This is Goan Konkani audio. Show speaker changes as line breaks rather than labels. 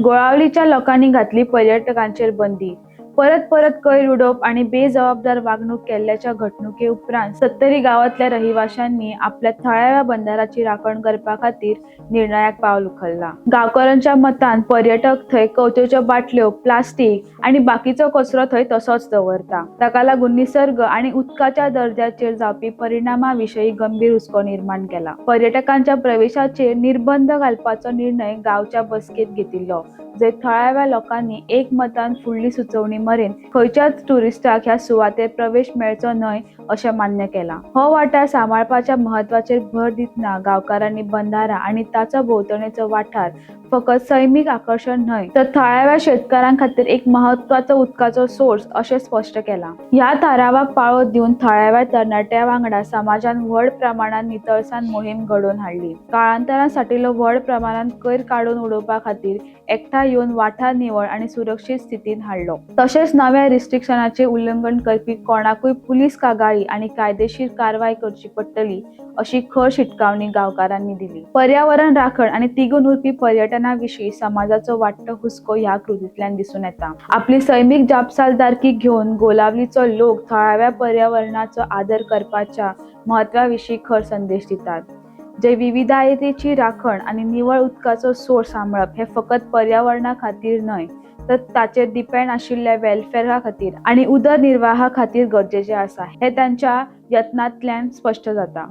गोळावलीच्या लोकांनी घातली पर्यटकांचेर बंदी. परत परत कोयर उडोवप आनी बेजबाबदार वागणूक केल्ल्याच्या घडणुके उपरांत सत्तरी गांवांतल्या रहिवाशांनी आपल्या थळाव्या बंदाराची राखण करपा खातीर निर्णयाक पावल उखल्लां. गांवकारांच्या मतान पर्यटक थंय कवथ्योच्यो बाटल्यो, प्लास्टीक आनी बाकीचो कचरो थंय तसोच दवरता. ताका लागून निसर्ग आनी उदकाच्या दर्जाचेर जावपी परिणामा विशीं गंभीर हुस्को निर्माण केला. पर्यटकांच्या प्रवेशाचेर निर्बंध घालपाचो निर्णय गांवच्या बसकेंत घेतिल्लो, जंय थळाव्या लोकांनी एकमतान फुडली सुचोवणी मेरेन खंयच्याच ट्युरिस्टाक ह्या सुवातेर प्रवेश मेळचो न्हय अशें मान्य केलां. हो वाठार सांबाळपाच्या म्हत्वाचेर भर दितना गांवकारांनी बंदारा आनी ताचो भोंवतणचो वाठार फकत सैमीक आकर्शण न्हय तर थळाव्या शेतकारां खातीर एक म्हत्वाचो उदकाचो सोर्स अशें स्पश्ट केलां. ह्या थारावाक पाळो दिवन थळाव्या तरणाट्यां वांगडा समाजान व्हड प्रमाणात नितळसाण मोहीम घडोवन हाडली. काळांतरान साठिल्लो व्हड प्रमाणात कोयर काडून उडोवपा खातीर एकठांय येवन वाठार निवळ आनी सुरक्षीत स्थितींत हाडलो. तशेंच नव्या रिस्ट्रिक्शनाचें उल्लंघन करपी कोणाकूय पुलीस कागाळी आनी कायदेशीर कारवाय करची पडटली अशी खर शिटकावणी गांवकारांनी दिली. पर्यावरण राखण आनी तिगून उरपी पर्यटना विशीं समाजाचो वाडटो हुस्को ह्या कृतींतल्यान दिसून येता. आपली सैमीक जापसालदारकी घेवन गोलावलीचो लोक थळाव्या पर्यावरणाचो आदर करपाच्या म्हत्वा विशीं खर संदेश दितात. जैव विविधतायेची राखण आनी निवळ उदकाचो सोर्स सांबाळप हें फकत पर्यावरणा खातीर न्हय तर ताचेर डिपेंड आशिल्ल्या वेलफेअरा खातीर आनी उदरनिर्वाहा खातीर गरजेचें आसा हें तांच्या यत्नांतल्यान स्पश्ट जाता.